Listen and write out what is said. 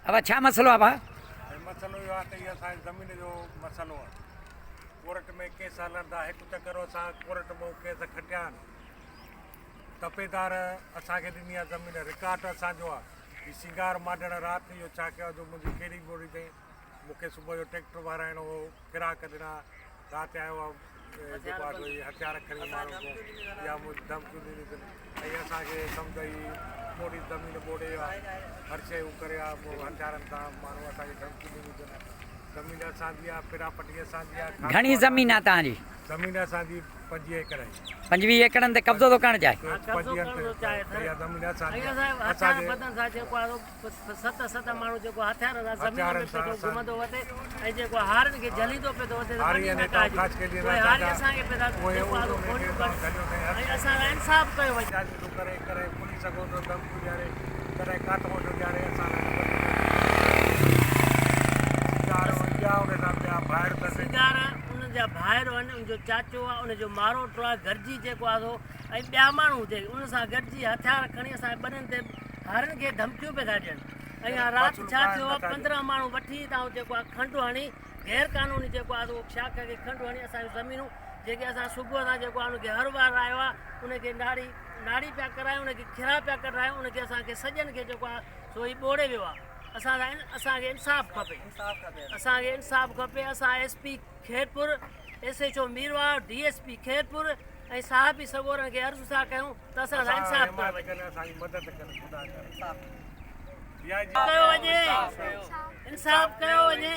ابا ڇا مسئلو آ ڀاء؟ سائين مسئلو اهو آ ته هي اسان جي زمين جو مسئلو آ ڪورٽ ۾ ڪيس هلن ٿا هڪ چڪر اسان ڪورٽ مان ڪيس کٽيا آهن تپيدار اسان کي ڏني آ زمين رڪارڊ اسان جو آ هي سينگار ماڍڻ رات اهو ڇا ڪيو جو منهنجي ڪهڙي ٻوڙي اٿئي مون کي صبح جو ٽريڪٽر وهرائڻو هو ڪراڪ ڏنا رات آيو آ جيڪو آ سو هي هٿيار کڻي ماڻهن کان يا مون ڌمڪيون ڏنيون اٿن ۽ اسان کي سمجهه هي ٻوڙي زمين ٻوڙي آ هر شيء هو ڪري آ هٿيارن سان ماڻهو اسان کي ڌمڪيون ڏنيون اٿن زمين اسان جي آ پراپرٽي اسان جي آ گهڻي زمين آ توهان جي؟ زمين اسان جي 25 ايڪڙ آهي. 25 ايڪڙن تي قبضو ٿو ڪرڻ چاهي؟ قبضو ڪرڻ ٿو چاهي سر ۽ اسان هٿيار بندن سان جيڪو آهي سو ست ست ماڻهو جيڪو هٿيارن سان زمين ۾ پيو ٿو گهمندو وتي ۽ جيڪو هارين کي جهليندو پيو ٿو وتي ته ٻني نه ڪاهجو اهي هاري اسان کي پيا ٿا جيڪو آهي سو گوليون ڪن ۽ اسان سان انصاف ڪيو وڃي. سينگار ان جا ڀائر آهن ان جو چاچو آهي ان جو ماروٽو آهي گڏجي جيڪو آهي سو ۽ ٻيا ماڻهو جيڪي ان سان گڏجي هٿيار کڻي اسان جي ٻنين تي هارين کي ڌمڪيون پيا ٿا ڏين ۽ اها رات ڇا ٿيو آهي 15 ماڻهو وٺي هتان جيڪو آهي کنڊ هڻي غير قانوني جيڪو آهي سو شاخ کي کنڊ هڻي اسان جون زمينون جيڪي اسان صبح سان جيڪو آهي ان کي هر وار آيو آهي ان کي ناڙي ناڙي پيا ڪرايون ان کي کرا پيا ڪڍرايون ان کي اسان کي سڄن کي جيڪو آهي سو هي ٻوڙي ويو آهي اسان سان اسان کي انصاف کپي اسان کي انصاف کپي اسان S P Khairpur S H O Mirwah D S P Khairpur ۽ صحافي سڳورن کي عرض ٿا ڪيون ته اسان سان انصاف ڪيو وڃي ڪيو وڃي انصاف ڪيو وڃي.